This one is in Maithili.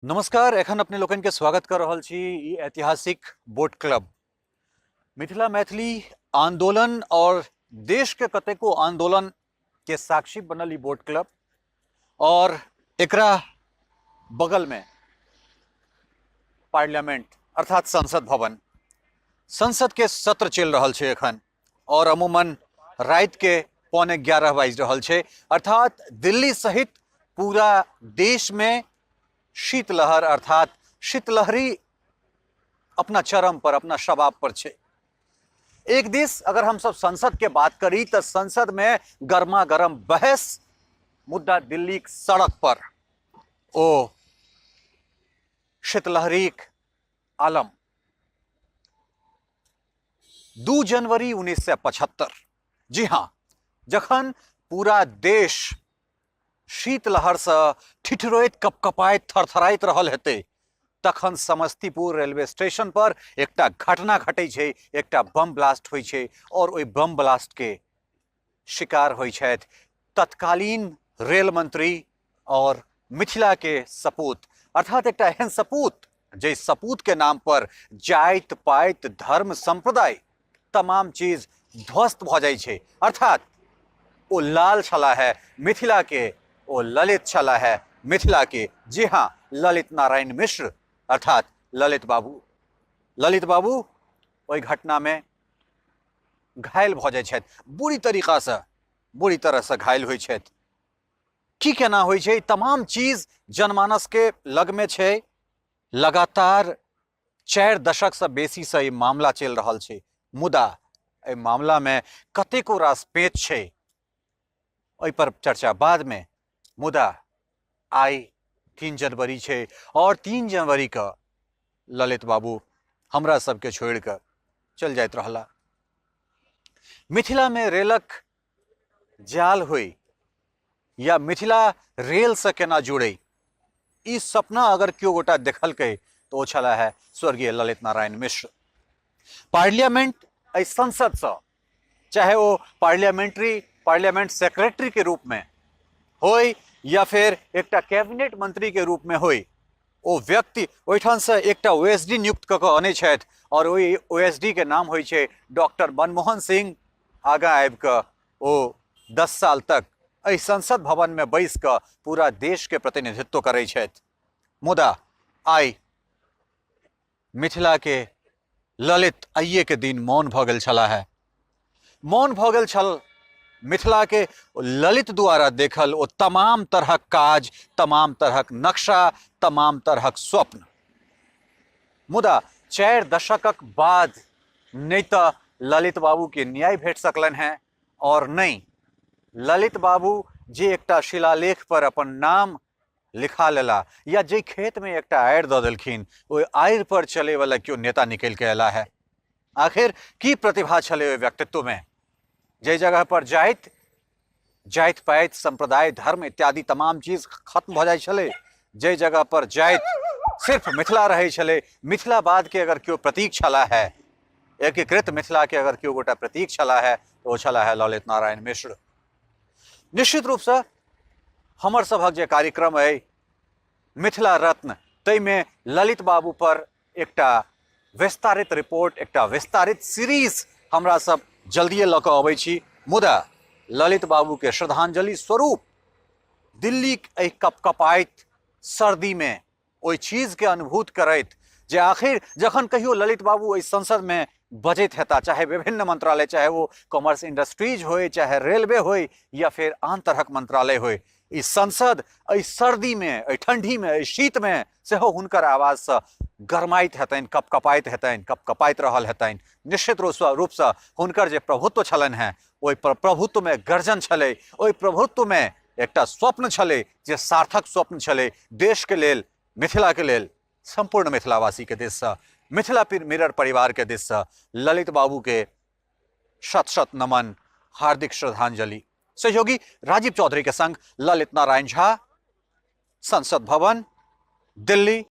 नमस्कार, एखन अपने लोकनि के स्वागत कर रहल छी ई ऐतिहासिक बोट क्लब। मिथिला मैथिली आंदोलन और देश के कतेको आंदोलन के साक्षी बनल ई बोट क्लब और एकरा बगल में पार्लियामेंट अर्थात संसद भवन, संसद के सत्र चलि रहल छै एखन और अमूमन राति के 10:45 बाजि रहल छै, अर्थात दिल्ली सहित पूरा देश में शीतलहर अर्थात शीतलहरी अपना चरम पर, अपना शबाब पर छै। एक दिस अगर हम सब संसद के बात करी तो संसद में गर्मा गर्म बहस, मुद्दा दिल्ली सड़क पर ओ शीतलहरी आलम। 2 जनवरी 1975, जी हाँ, जखन पूरा देश शीतलहर से ठिठुरैत कपकपाइत थरथराइत रहल हेतै, तखन समस्तीपुर रेलवे स्टेशन पर एकटा घटना घटै छै, एकटा बम ब्लास्ट होइ छै और ओहि बम ब्लास्ट के शिकार होइ छथि तत्कालीन रेल मंत्री और मिथिला के सपूत, अर्थात एकटा एहन सपूत जे सपूत के नाम पर जाति पाति धर्म संप्रदाय तमाम चीज ध्वस्त भऽ जाइ छै, अर्थात ओ लाल छला है मिथिला के, ओ ललित छला है मिथिला के। जी हाँ, ललित नारायण मिश्र अर्थात ललित बाबू। ललित बाबू ओहि घटना में घायल भऽ जाइ छथि, बुरी तरीकासँ, बुरी तरहसँ घायल होइ छथि। की केना होइ छै तमाम चीज जनमानसके लगमे छै। लगातार 4 दशकसँ बेसीसँ ई मामला चलि रहल छै, मुदा एहि मामलामे कतेको रास पेच छै, ओहिपर चर्चा बादमे। मुदा आइ 3 जनवरी छै और 3 जनवरीके ललित बाबू हमरा सबके छोड़ि कऽ चलि जाइत रहला। मिथिलामे रेलक जाल होइ या मिथिला रेलसँ केना जुड़ै, ई सपना अगर केओ गोटा देखलकै तऽ ओ छला है स्वर्गीय ललित नारायण मिश्र। पार्लियामेंट एहि संसदसँ, चाहे ओ पार्लियामेंट सेक्रेटरी के रूप में होय या फिर एकटा कैबिनेट मंत्री के रूप में होय, ओ व्यक्ति ओहिठामसँ एकटा ओ एस डी नियुक्त कऽ कऽ अनै छथि और ओहि ओ एस डी के नाम होइ छै डॉक्टर मनमोहन सिंह। आगाँ आबि कऽ ओ 10 साल तक एहि संसद भवन में बैस कऽ पूरा देश के प्रतिनिधित्व करै छथि। मुदा आइ मिथिला के ललित आइए के दिन मौन भऽ गेल छलाह है। मौन भऽ गेल छल मिथिला के ललित द्वारा देखल ओ तमाम तरहक काज, तमाम तरहक नक्शा, तमाम तरहक स्वप्न। मुदा 4 दशकक बाद नहि तऽ ललित बाबू के न्याय भेट सकलनि हैं और नहि ललित बाबू जे एकटा शिलालेख पर अपन नाम लिखा लेला या जे खेत में एकटा आड़ि दऽ देलखिन, ओहि आड़ि पर चले वाला केओ नेता निकलि के अयला है। आखिर की प्रतिभा छलै ओहि व्यक्तित्व में, जाहि जगह पर जाइत जाति पाति संप्रदाय धर्म इत्यादि तमाम चीज खत्म भऽ जाइ छलै, जाहि जगह पर जाइत सिर्फ मिथिला रहै छलै। मिथिलावाद के अगर केओ प्रतीक छला है, एकीकृत मिथिला के अगर केओ गोटा प्रतीक छला है, तो ओ छला है ललित नारायण मिश्र। निश्चित रूपसँ हमर सभक जे कार्यक्रम अइ मिथिला रत्न, ताहिमे ललित बाबू पर एकटा विस्तारित रिपोर्ट, एकटा विस्तारित सीरीज हमरा सब जल्दिए लऽ कऽ अबै छी। मुदा ललित बाबूके श्रद्धांजलि स्वरूप दिल्लीक एहि कपकपाइत सर्दीमे ओहि चीजके अनुभूत करैत जे आखिर जखन कहियो ललित बाबू एहि संसदमे बजैत हेता, चाहे विभिन्न मंत्रालय, चाहे वो कॉमर्स इंडस्ट्रीज होय, चाहे रेलवे होय या फिर आन तरहक मंत्रालय होय, ई संसद एहि सर्दीमे, एहि ठंडीमे, एहि शीतमे सेहो हुनकर आवाजसँ गरमाइत हेतनि, कपकपाइत हेतनि, कपकपाइत रहल हेतनि। निश्चित रूपसँ हुनकर जे प्रभुत्व छलनि हेँ, ओहि प्रभुत्वमे गर्जन छलै, ओहि प्रभुत्वमे एकटा स्वप्न छलै जे सार्थक स्वप्न छलै देशके लेल, मिथिलाके लेल, सम्पूर्ण मिथिलावासीके दिससँ, मिथिला मिरर परिवारके दिससँ ललित बाबूके शत शत नमन, हार्दिक श्रद्धांजलि। सहयोगी राजीव चौधरी के संग ललित नारायण झा, संसद भवन, दिल्ली।